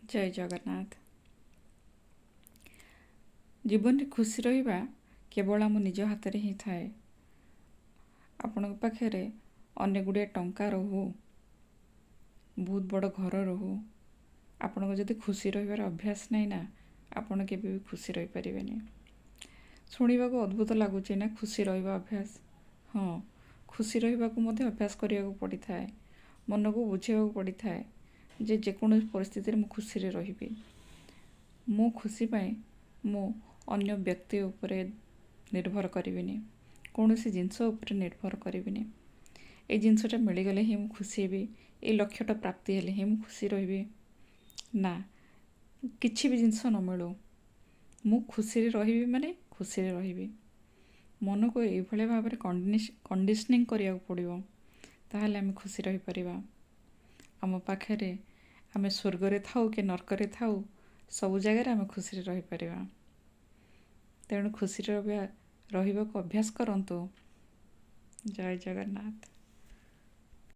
ଜୟ ଜଗନ୍ନାଥ। ଜୀବନରେ ଖୁସି ରହିବା କେବଳ ଆମ ନିଜ ହାତରେ ହିଁ ଥାଏ। ଆପଣଙ୍କ ପାଖରେ ଅନେକ ଗୁଡ଼ିଏ ଟଙ୍କା ରହୁ, ବହୁତ ବଡ଼ ଘର ରହୁ, ଆପଣଙ୍କ ଯଦି ଖୁସି ରହିବାର ଅଭ୍ୟାସ ନାହିଁ ନା, ଆପଣ କେବେ ବି ଖୁସି ରହିପାରିବେନି। ଶୁଣିବାକୁ ଅଦ୍ଭୁତ ଲାଗୁଛି ନା, ଖୁସି ରହିବା ଅଭ୍ୟାସ? ହଁ, ଖୁସି ରହିବାକୁ ମଧ୍ୟ ଅଭ୍ୟାସ କରିବାକୁ ପଡ଼ିଥାଏ। ମନକୁ ବୁଝେଇବାକୁ ପଡ଼ିଥାଏ ଯେ ଯେକୌଣସି ପରିସ୍ଥିତିରେ ମୁଁ ଖୁସିରେ ରହିବି। ମୋ ଖୁସି ପାଇଁ ମୁଁ ଅନ୍ୟ ବ୍ୟକ୍ତି ଉପରେ ନିର୍ଭର କରିବିନି, କୌଣସି ଜିନିଷ ଉପରେ ନିର୍ଭର କରିବିନି। ଏଇ ଜିନିଷଟା ମିଳିଗଲେ ହିଁ ମୁଁ ଖୁସି ହେବି, ଏଇ ଲକ୍ଷ୍ୟଟା ପ୍ରାପ୍ତି ହେଲେ ହିଁ ମୁଁ ଖୁସି ରହିବି, ନା, କିଛି ବି ଜିନିଷ ନ ମିଳୁ, ମୁଁ ଖୁସିରେ ରହିବି ମାନେ ଖୁସିରେ ରହିବି। ମନକୁ ଏଇଭଳି ଭାବରେ କଣ୍ଡିସନିଂ କରିବାକୁ ପଡ଼ିବ, ତାହେଲେ ଆମେ ଖୁସି ରହିପାରିବା। ଆମ ପାଖରେ ଆମେ ସ୍ୱର୍ଗରେ ଥାଉ କି ନର୍କରେ ଥାଉ, ସବୁ ଜାଗାରେ ଆମେ ଖୁସିରେ ରହିପାରିବା। ତେଣୁ ଖୁସିରେ ରହିବାକୁ ଅଭ୍ୟାସ କରନ୍ତୁ। ଜୟ ଜଗନ୍ନାଥ।